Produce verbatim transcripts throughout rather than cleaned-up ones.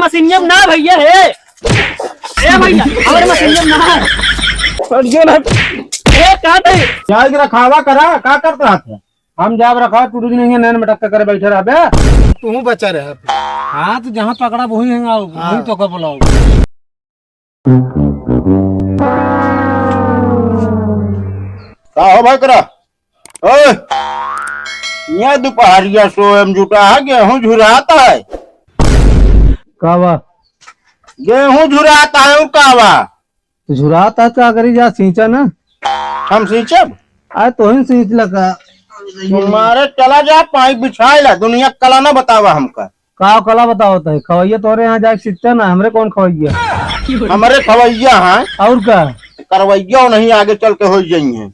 मशीनिया में ना भैया है। ए भैया, हमारे मशीनिया में ना। हट गया ना। ए, का दे? जाए के रखावा करा, का करत रहत है? हम जाब रखा, तू दू दिन हियाँ नैन मटक्का करे बैठे रहबे। तू बचा रहे। हाँ, तो जहाँ पकड़ा वही है, हाँ। वही तो का बुलाओ। का हो भाई करा? ओए, ये दुपहरिया सोए में जुटा है, गेहूं झुराता है। का बा? गेहूं झुराता है और का बा? झुराता है, का करी, जा सींचा ना। हम सींचब? अरे तोहिन सींच लगा। तुम्हारे चला जा, पाइप बिछाए ला, दुनिया कला ना बतावा हमका। का कला बतावत है? खवैया तोरे यहाँ जाके सीखते ना, हमरे कौन खवैया? हमरे खवैया हैं। और का? करवैया नहीं, आगे चल के हो जाई हैं।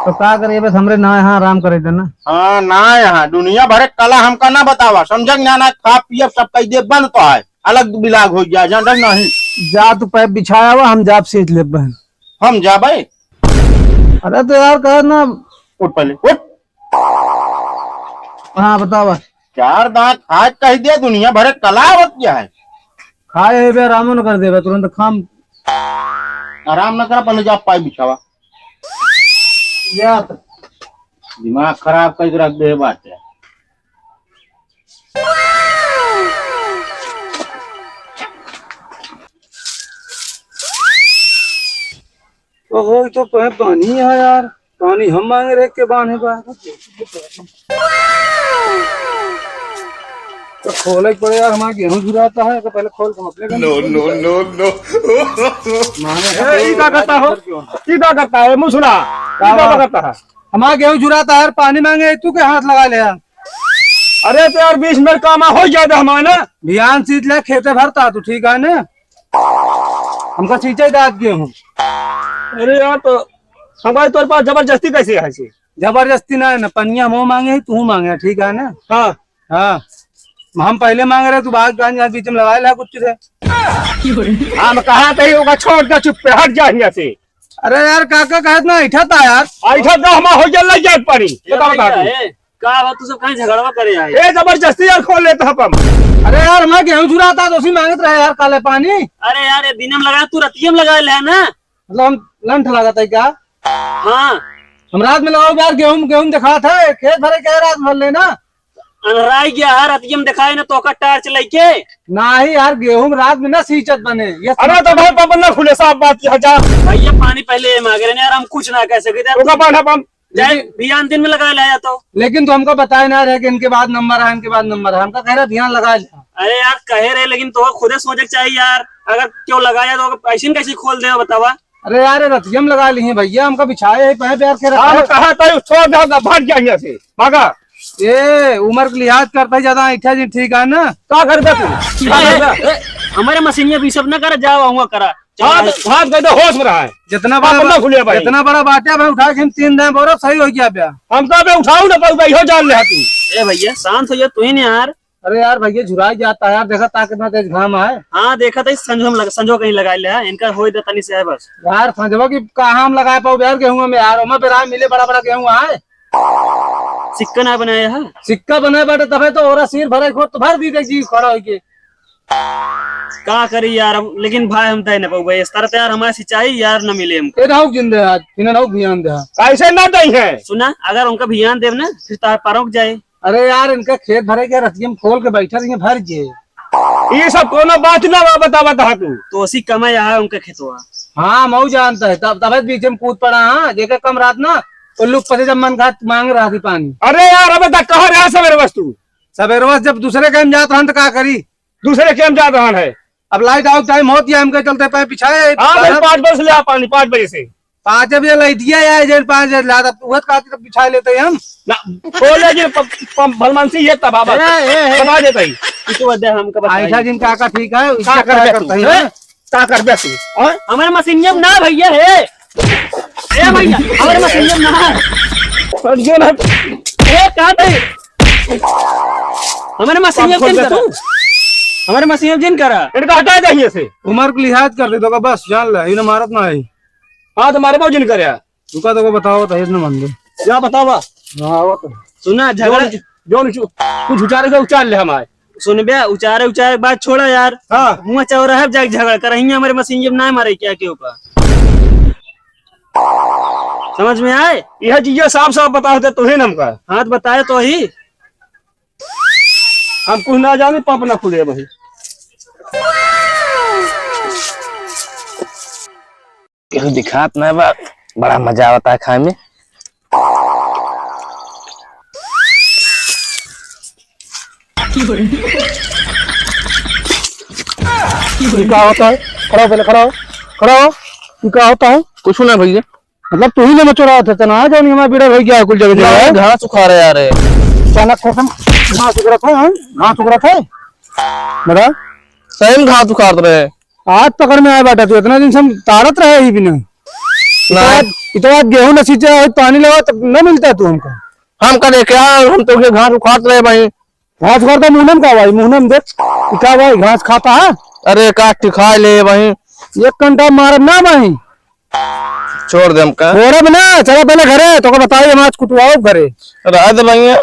तो का करे, बस हमरे ना यहाँ आराम करे देना। हाँ, ना यहाँ, दुनिया भरे कला हमका ना बतावा, समझे ना, ना खा पियब सब कह दे बंद तो है, अलग बिलाग हो जाए, जान नहीं। जा तू पैप बिछाया हुआ, हम जाब सींच लेब बहन। हम जाबे? अरे तो यार कह ना। उठ पहले, उठ। हाँ, बतावा। चार दांत खाए कह दे, दुनिया भरे कला होत क्या है? खाए है बे, आराम न कर देबे, तुरंत खाम। आराम न करा, पहले जा पाई बिछावा। जा तो। दिमाग खराब करके रख दे बाटे। ओहो, ई तो पहे पानी है यार, पानी हम मांगे रहे के बांधे बा। तो खोले के पड़े यार, हमारा गेहूं झुराता है, तो पहले खोल के हम अपने घर नो, में नो, नो, नो। माने ए, ई का करता हो? ई का करता है, मुसुरा? ई का करता है? हमारा गेहूं झुराता है यार, पानी मांगे, तू के हाथ लगा ले यार। अरे तो यार, बीस मिनट काम हो जाए तो हमारे ना। भियान सींच ले, खेते भरता तू, ठीक है ना? हमका सींचे दांत गेहूं। अरे यार, तो हमारे तोर पास जबरदस्ती कैसे है से? जबरदस्ती ना है ना, पनिया हम मांगे ही, तू मांगे, ठीक है ना? हाँ। हाँ। हम पहले मांगे रहे, तू बाद में बीच में लगा ले कुछ से। हम कहा थे, ओका छोड़ दे, चुप पे हट जा यहाँ से। अरे यार, काका कहत ना, ऐठा था यार। ऐठा था, हम हो जल्ला जात पानी। बता, बता तू। का बा, तू सब कहीं झगड़वा करे आए? ए, जबरदस्ती यार खोल लेता हम। अरे यार, हमारा गेहूं झुराता, तो उसी मांगत रहे यार, काले पानी। अरे यार, ये दिन में लगा, तू रतिये में लगा ले ना। मतलब हम लंठ लागत है क्या? हाँ। हम रात में लगाओ यार, गेहूं, गेहूं दिखात है, खेत भरे के रात भर लेना। अंधराई गया है, रतिये में दिखाए ना, तो का टार्च लेके। नाही यार, गेहूं रात में ना सींचत बने, ये अरे तो भाई, पापा ना खुले, साफ बात किया जा। भैया, पानी पहले ये मांगे रहे यार, हम कुछ ना कह सके थे। ओका पानी हम चाहे लेकिन भियान दिन में लगा लाया तो। लेकिन तो हमका बताए ना रहे कि इनके बाद नंबर है, इनके बाद नंबर है। हमका कह रहा भियान लगा लिया। अरे यार, कहे रहे, लेकिन तो खुदे सोचे के चाहिए यार। अगर क्यों लगाया तो ऐसे कैसे खोल दे, बतावा। अरे यार, ये रतियम लगा ली है भैया, हमका बिछाए है, पहे प्यार के रखा हम है। कहा था, छोड़ दे, भाग जा यहाँ से, भागा। ए, उम्र के लिहाज करता ही ज्यादा ऐठा जी, ठीक है ना? का करबे तू? का करबे? ए, ए, हमारे मशीनिया भी सब ना करे, जाओ, हुआ करा। हाथ, हाथ गए तो होश में रहा है। जितना बड़ा आप ना बा-, खुले भाई। जितना बड़ा बाटे भाई, उठा के हम तीन दाएं बोरो, सही हो गया बे। हम तो अबे उठाऊ ना पाऊ भाई, हो जान ले तू। ए भैया, शांत हो जा तू ही नहीं यार। अरे यार भैया, झुराई जाता है यार, देखा ता कितना तेज घाम है। हाँ, देखा था, संजो हम लग-, संजो कहीं लगा ले है, इनका हो दे तनी से है बस। यार संजवा की कहाँ हम लगा पाऊ यार गेहूं में यार, हमें बेरा मिले बड़ा बड़ा गेहूं है। सिक्का ना बनाया है? सिक्का बनाए बाटे तबे तो ओरा सिर भरे को तो भर दी दे जी खड़ा होके। का करी यार, अब लेकिन भाई हम तय न पाऊ भाई, इस तरह तो यार हमारे सिंचाई यार न मिले हमको। ए रहू जिंदे आज, इन्हें रहू भियान दे। कैसे ना दई है? सुना, अगर उनका भियान देव ना, फिर तार परौक जाए। अरे यार, इनका खेत भरे के रतिये में खोल के बैठा रहिए, भर जे। ये सब कोनो बात ना बा, बता, बता तू। तो उसी कमाई आया उनका खेतवा। हाँ, मऊ जानता है, तब, तबे बीच में कूद पड़ा, हाँ, जेकर कम रात ना, उल्लू पते जब मन घात मांग रहा थी पानी। अरे यार, अबे तक कहाँ रहा सवेरे बस तू? सवेरे बस जब दूसरे के हम जात रहन तो का करी? दूसरे के हम जात रहन है। अब लाइट आउट टाइम होत या हमके चलते पे बिछाए। हाँ भाई, बारह पाँच बजे से ले आ पानी, पाँच बजे से। पाँच बजे लाइट दिया या, जब पाँच बजे ला, तब उहत काटी तब बिछा लेते हैं हम। ना, बोले जे प-, प-, भलमान से ये तबाह बात। ए, ए, ए। बता देता ही। इसी वजह हमको बताइए। आइसा जिन काका ठीक है, का इसका कर क्या दे करता तू? है? हैं? का करबे तू? हैं? हमारे मशीनिया में ना भैया है। ए भैया, हमारे मशीनिया में ना है। और जो ना ए, का दे? हमारे मशीनिया में जिन करा। हमारे मशीनिया में जिन करा। इनका हटा दे यहाँ से। उम्र को लिहाज कर दे तो का बस जान ले, इन्हें मारत ना है। हाँ, तो मारे बाबू जिन करे। रुका तो को बताओ तो इतना मान दे। क्या बतावा? हाँ, वो तो। सुना, झगड़ा जोन, जोन चु-, कुछ उचारे से उचार ले हमारे। सुन बे, उचारे उचारे के बात छोड़ा यार। हाँ। हुआ चौराहे पे जाके झगड़ा कर, हियाँ हमरे मशीन जब ना मारे क्या के ऊपर। समझ में आए? यह चीजें साफ साफ बता होते तो ही न हमका। हाँ, तो बताए तो ही। हम कुछ ना जाने, पंप ना खुले भाई। केहू दिखात ना बा, बड़ा मजा आवता है खाए में। ये का होता है? खड़ा हो पहले, खड़ा हो, खड़ा हो। ये का होता है? कुछ ना भैया। मतलब तू ही ना चोरावत है तना, जौन हमारा बीड़ा भैया कुल जगह जगह ना, है। घास उखाड़ रहे यार। चना कसम घास उखड़त है, हाँ? घास उखड़त है। बता। सही में घास उखाड़ रहे। आज पकड़ में आया बाटा तू, इतना दिन से हम ताड़त रहे ही बिना। ना। इतना, इतना गेहूं न सींचा है, पानी लगा तब न मिलता तू हमका। हम का देखे यार, हम तो के घास उखाड़ रहे भाई। घास उखाड़ तो मुहनम का भाई, मुहनम देख, ई का भाई घास खाता है? अरे का टिखा ले भाई। एक घंटा मारब ना भाई। छोड़ दे हमका। छोड़ब ना, चला पहले घरे, तोका बताई हम आज कुटवाओ घरे। रह दे भैया।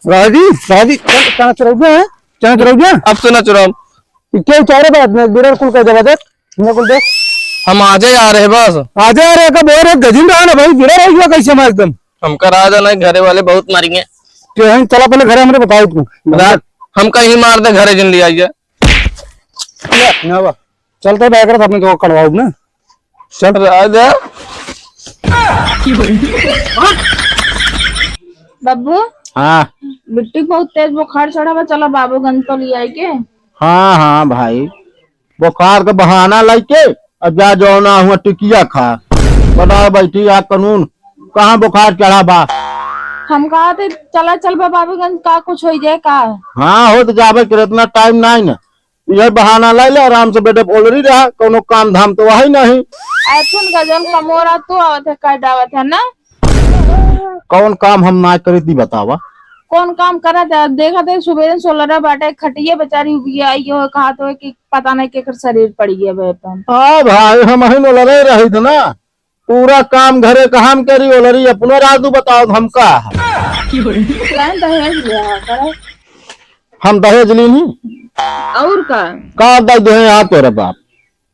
राजी, राजी, चल, चना चुराओ ना, चना चुराओ ना। अब से ना चुराओ। ई के उतारे बात में, बिरर कुल कह देबा देख, हमरा कुल देख। हम आजे आ रहे बस। आजे आ रहे का बोल रहे, गजिन रहा ना भाई, बिरर हो गया कैसे हमारा एकदम। हमका राजा नहीं, घरे वाले बहुत मारेंगे। के हैं, चला पहले घरे हमरे बताओ तू। रात हमका ही मार दे, घरे जिन लिया आइए। ले, ना बा। चलते बैग रख अपने तो कड़वाओ ना। चल। राजा। बब्बू। हाँ। बिट्टी बहुत तेज बुखार चढ़ा बा, चला बाबूगंज तो ले आए के। हाँ, हाँ भाई, बुखार का बहाना लाइके अब जा जौना हुआ टिकिया खा, बना बैठी आ कानून, कहाँ बुखार चढ़ा बा? हम कहा थे चला चल बा बाबूगंज, का कुछ हो जाए का? हाँ, हो तो जाबे के इतना टाइम नहीं ना, यह बहाना लाई ले, आराम से बेडे ओलरी रहा, कोनो काम धाम तो वही नहीं। ऐथुन का जौन कमोरा तू आवत है, कर डावत है ना। कौन काम हम ना करी थी बतावा? कौन काम करत है? देखत है सुबेरे सोलरा बाटे, खटिए बेचारी उबिया आई हो, कहा तो है कि पता नहीं केकर शरीर पड़ गया बे अपन। हाँ भाई, हम ही ओलरे रही थे ना, पूरा काम घरे का हम करी, ओलरी अपनो राजू बताओ हमका। कहीं दहेज लिया करे। हम दहेज ली नहीं। और का? का दे दे यहाँ तोरे बाप?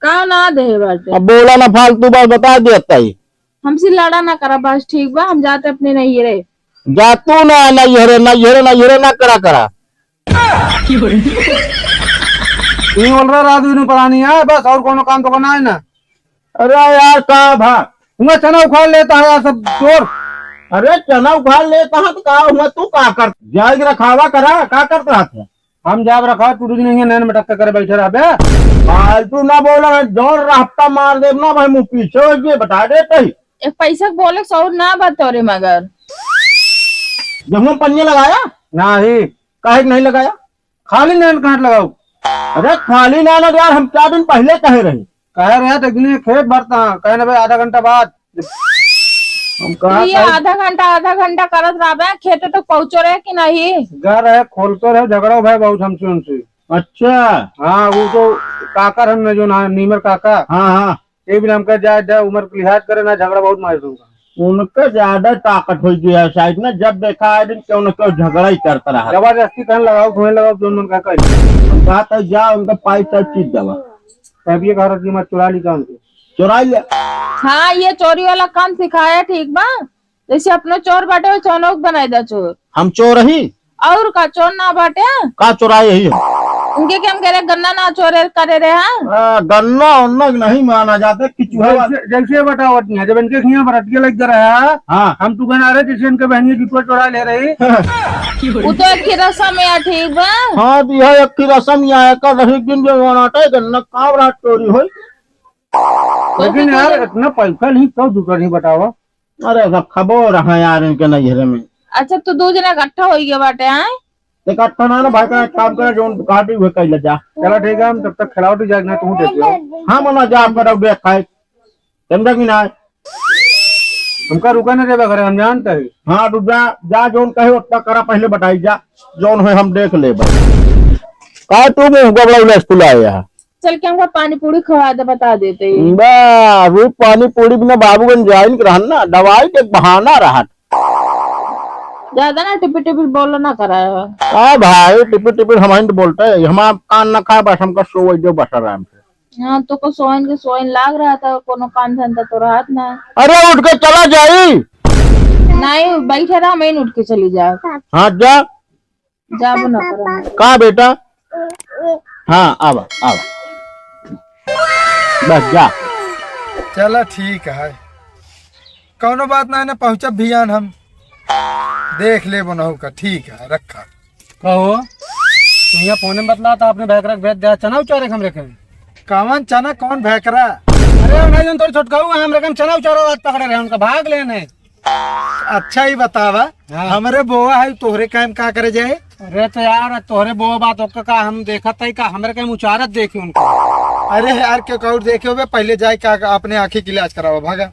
का ना दे बाटे? अब बोला ना फालतू बात, बता दे तई। हमसे लड़ा ना करा बस, ठीक बा? हम जाते अपने नैहरे। जा तू ना नैहरे, नैहरे, नैहरे ना करा करा। ई बोल रहा रात दिन परानी है बस, और कोनो काम तो करना है ना। अरे यार का भा, हुआ चना उखाड़ लेता है यार सब चोर। अरे चना उखाड़ लेता है तो का हुआ, तू का कर, जाए के रखावा करा, का करता है? हम जाब रखा, तू दू दिन हियां नैन मटक्का करे बैठे रहबे। फालतू ना बोला, जौन रास्ता मार देब ना भाई, मुंह पीछे हो गए, बता देते ही। एक पैसा के बोले सौर ना बा तोरे मगर। गेहूं में पनिया लगाया? नहीं। काहे के नहीं लगाया? खाली नैन काट लगाओ। अरे खाली नैन यार, हम चार दिन पहले कहे रहे। कहे रहे तो एक दिन खेत भरता, कहे ना भाई आधा घंटा बाद। हम कहा ये था आधा घंटा, आधा घंटा करत रहबे, खेते तक पहुँचो रहे कि नहीं? घर है, खोलतो रहे, झगड़ो भाई बहुत हमसे उनसे। अच्छा। हाँ, वो तो काकर हम जो ना, नीमर काका। हाँ, हाँ। ये भी हमका जाए, जाए, उम्र के लिहाज करे ना, झगड़ा बहुत मारे उनका। उनके ज्यादा ताकत हो गई है साइड में, जब देखा है दिन क्यों न क्यों झगड़ा ही करता रहा। जबरदस्ती कहने लगाओ, घूमे लगाओ, जो मन का कहे। हम कहा था जा, उनका पाइप टाइप चीज दवा। तब ये कह रहा कि मैं चुरा ली काम से। चुरा लिया। हाँ, ये चोरी वाला काम सिखाया, ठीक बा? जैसे अपनो चोर बाटे, वैसे उनको बनाई दा चोर। हम चोर ही? और का, चोर ना बाटे? का चोराए यही हम? उनके क्या हम कह रहे, गन्ना ना चोरे करे रहे, हाँ? आ, गन्ना उन्ना नहीं माना जाता, किचुआ वाला। जैसे, जैसे बताओ, जब इनके हियां बरतिया लग रहा है, हाँ। हम तू गना रहे, जैसे इनके बहनिया जुतवा चोरा ले रही। वो तो एक ही रसम है, ठीक बा? हाँ, तो यह एक ही रसम ही आया, का रही दिन जो बनाता है, गन्ना का रात चोरी होई। लेकिन यार, इतना पैसा नहीं, कब दूसरा नहीं बतावा? अरे, रखबो रहा यार इनके नैहरे में। अच्छा, तू दो जना इकट्ठा हो गया बाटे, हैं? इकट्ठा ना, ना भाई, का एक काम करे, जोन काटी हुए कइले जा। चला ठीक है, हम तब तक खिलाओ तो जाए ना, तू देख लो। हम ना जा, पर अब देख खाए। समझा कि ना? हमका रुका ना देबा घरे, हम जानते हैं। हाँ, तू जा, जा, जोन कहे उतना करा, पहले बताई जा, जोन है हम देख ले भाई। का तू मुंह गबड़ा उलस फुलाए यहाँ? चल के हमका पानी पूरी खवा दे, बता देते ही। बा, अभी पानी पूरी बिना बाबूगंज जाइन के रहन ना, दवाई के बहाना रहत। ज्यादा ना टिपिर टिपिर बोला ना करा। का भाई, टिपिर टिपिर हम ही तो बोलते हैं, हम आप कान ना खाए, बस हमका सोवै दो बस आराम से। हाँ, तो को सोइन के सोइन लाग रहा था, कोनो काम धंधा तो रहत ना। अरे उठ के चला जाई। नहीं, बैठे रहा, मैं उठ के चली जा। हाँ जा। जाबो ना करा। का बेटा? हाँ, आवा, आवा। बस जा। चला ठीक है, कौनो बात ना, ना पहुँचब भियान हम, देख लेबो नहु का। ठीक है, रखा। कहो, तू यहाँ फोने में बतला था, अपने भैकरा के भेज दिया, चना उचारे के हमरे कहीं। कौन चना, कौन भैकरा? अरे नहीं, जौन तोर छोटका हुआ, हमरे कहीं चना उचारो आज पकड़े रहे, उनका भाग लेने। अच्छा ही बतावा, हाँ। हमरे बोआ है, तोहरे कायम का करे जाए? अरे तो यार, तोहरे बोआ बात ओका का हम देखत है का, हमरे कायम उचारत देखे उनको। अरे यार, क्यों कहूँ देखे होबे, पहले जाए का, का अपने आँखी के इलाज करावा, भागा।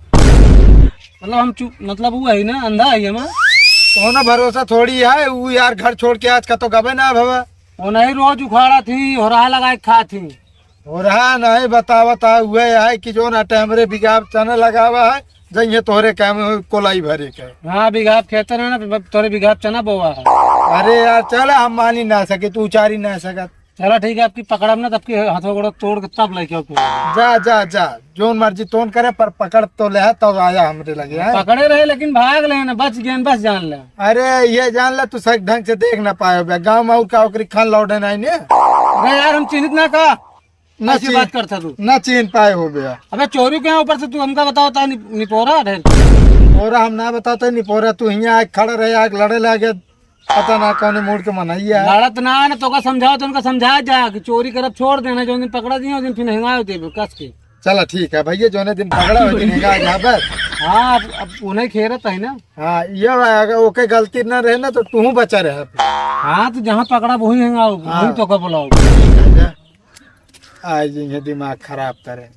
मतलब हम चु-, मतलब वो है ना, अंधा है ये माँ। कोनो भरोसा थोड़ी है, वो यार घर छोड़ के आज का तो गबे ना भवा। वो नहीं, रोज उखाड़ा थी, होरहा लगाए खा थी। होरहा नहीं बतावत है, उहे है कि जौन अटे हमरे बिगाब चना लगावा है, जइहे तोहरे काम कोलाई भरे के। हाँ, बिगाब खेत रहे ना, तोहरे बिगाब चना बोआ है। अरे यार, चला, हम मानी ना सके, तू उचारी ना सकत। चला ठीक है, आपकी पकड़ब ना, तब की हाथों गोड़ों तोड़ के तब लेके आओ फिर। जा, जा, जा, जौन मर्जी तोन करे, पर पकड़ तो ले, तब आया हमरे लगे, हैं? पकड़े रहे, लेकिन भाग ले ना, बच गए, बस जान ले। अरे, ये जान ले, तू सही ढंग से देख ना पाए बे। गाँव में और का ओकरी खान लौटे नहीं ने। अरे यार, हम चिन्हित ना का? ना ऐसी चिन्ह, बात करता तू। ना चिन्ह पाए हो बे। अबे चोरी के ऊपर से तू हमका बताओ ता नि-, निपोरा ढेर। निपोरा हम ना बताओ ता निपोरा, तू हियाँ आके खड़ा रहे, आके लड़े लागे, पता ना कौन मूड के मनई है। लड़त ना है ना, तोका समझाओ तो उनका समझाया जा कि चोरी करब छोड़ देना, जो दिन पकड़ा दिया, उस दिन फिर हिंगाओ देबे कस के। चला ठीक है भैया, जोने दिन पकड़ा, वही दिन हिंगा जा बस। हाँ, अब, अब उन्हें खेरत है ना। हाँ, ये भाई, अगर ओके गलती ना रहे ना, तो तू बचा रहे। हाँ, तो जहाँ पकड़ा वही हिंगाओ, हाँ। वही तोका बुलाओ। ठीक है, जा। आज इन्हें दिमाग खराब करे।